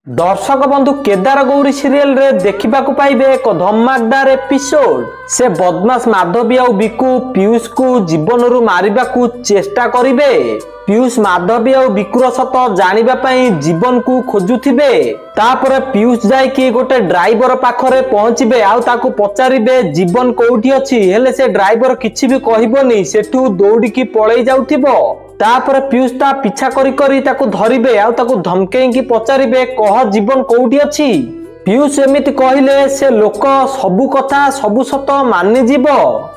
ଦର୍ଶକ ବନ୍ଧୁ, କେଦାର ଗୌରୀ ସିରିଏଲରେ ଦେଖିବାକୁ ପାଇବେ ଏକ ଧମାକଦାର ଏପିସୋଡ। ସେ ବଦମାସ ମାଧବୀ ଆଉ ବିକୁ ପିୟୁଷକୁ ଜୀବନରୁ ମାରିବାକୁ ଚେଷ୍ଟା କରିବେ। ପିୟୁଷ ମାଧବୀ ଆଉ ବିକୁର ସତ ଜାଣିବା ପାଇଁ ଜୀବନକୁ ଖୋଜୁଥିବେ। ତାପରେ ପିୟୁଷ ଯାଇକି ଗୋଟେ ଡ୍ରାଇଭର ପାଖରେ ପହଞ୍ଚିବେ ଆଉ ତାକୁ ପଚାରିବେ ଜୀବନ କୋଉଠି ଅଛି। ହେଲେ ସେ ଡ୍ରାଇଭର କିଛି ବି କହିବନି, ସେଠୁ ଦୌଡ଼ିକି ପଳେଇ ଯାଉଥିବ। ତାପରେ ପିୟୁଷ ତା ପିଛା କରି କରି ତାକୁ ଧରିବେ ଆଉ ତାକୁ ଧମକେଇକି ପଚାରିବେ, କହ ଜୀବନ କୋଉଠି ଅଛି? ପିୟୁଷ ଏମିତି କହିଲେ ସେ ଲୋକ ସବୁ କଥା ସବୁ ସତ ମାନିଯିବ।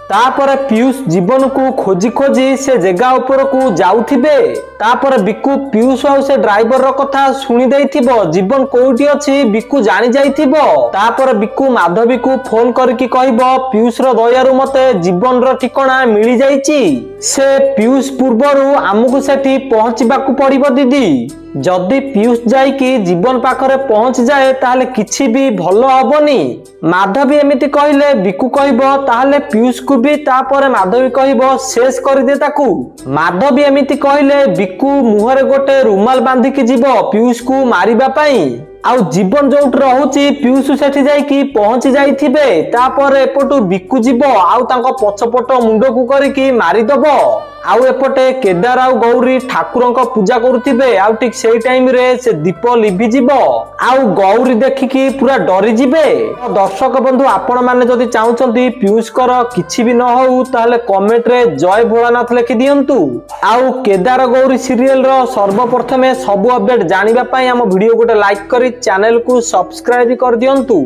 ତାପରେ ପିୟୁଷ ଜୀବନକୁ ଖୋଜି ଖୋଜି ସେ ଜେଗା ଉପରକୁ ଯାଉଥିବେ। ତାପରେ ବିକୁ ପିୟୁଷ ଆଉ ସେ ଡ୍ରାଇଭରର କଥା ଶୁଣି ଦେଇଥିବ। ଜୀବନ କୋଉଠି ଅଛି ବିକୁ ଜାଣି ଯାଇଥିବ। ତାପରେ ବିକୁ ମାଧବୀକୁ ଫୋନ କରିକି କହିବ, ପିୟୁଷର ଦୟାରୁ ମତେ ଜୀବନର ଠିକଣା ମିଳିଯାଇଛି। ସେ ପିୟୁଷ ପୂର୍ବରୁ ଆମକୁ ସେଠି ପହଞ୍ଚିବାକୁ ପଡିବ ଦିଦି। ଯଦି ପିୟୁଷ ଯାଇକି ଜୀବନ ପାଖରେ ପହଞ୍ଚି ଯାଏ ତାହେଲେ କିଛି ବି ଭଲ ହବନି। ମାଧବୀ ଏମିତି କହିଲେ ବିକୁ କହିବ, ତାହେଲେ ପିୟୁଷକୁ ବି। ତାପରେ ମାଧବୀ କହିବ, ଶେଷ କରିଦେ ତାକୁ। ମାଧବୀ ଏମିତି କହିଲେ ବିକୁ ମୁହଁରେ ଗୋଟେ ରୁମାଲ ବାନ୍ଧିକି ଯିବ ପିୟୁଷକୁ ମାରିବା ପାଇଁ। ଆଉ ଜୀବନ ଯୋଉଠି ରହୁଛି ପିୟୁଷ ସେଠି ଯାଇକି ପହଞ୍ଚି ଯାଇଥିବେ। ତାପରେ ଏପଟୁ ବିକୁ ଯିବ ଆଉ ତାଙ୍କ ପଛପଟ ମୁଣ୍ଡକୁ କରିକି ମାରିଦବ। ଆଉ ଏପଟେ କେଦାର ଆଉ ଗୌରୀ ଠାକୁରଙ୍କ ପୂଜା କରୁଥିବେ ଆଉ ଠିକ ସେଇ ଟାଇମରେ ସେ ଦୀପ ଲିଭିଯିବ ଆଉ ଗୌରୀ ଦେଖିକି ପୁରା ଡରିଯିବେ। ଦର୍ଶକ ବନ୍ଧୁ, ଆପଣ ମାନେ ଯଦି ଚାହୁଁଛନ୍ତି ପିୟୁଷଙ୍କର କିଛି ବି ନ ହଉ, ତାହେଲେ କମେଣ୍ଟରେ ଜୟ ଭୋଳାନାଥ ଲେଖି ଦିଅନ୍ତୁ। ଆଉ କେଦାର ଗୌରୀ ସିରିଏଲର ସର୍ବପ୍ରଥମେ ସବୁ ଅପଡେଟ ଜାଣିବା ପାଇଁ ଆମ ଭିଡିଓ ଗୋଟେ ଲାଇକ୍ କରି ଚ୍ୟାନେଲକୁ ସବସ୍କ୍ରାଇବ କରିଦିଅନ୍ତୁ।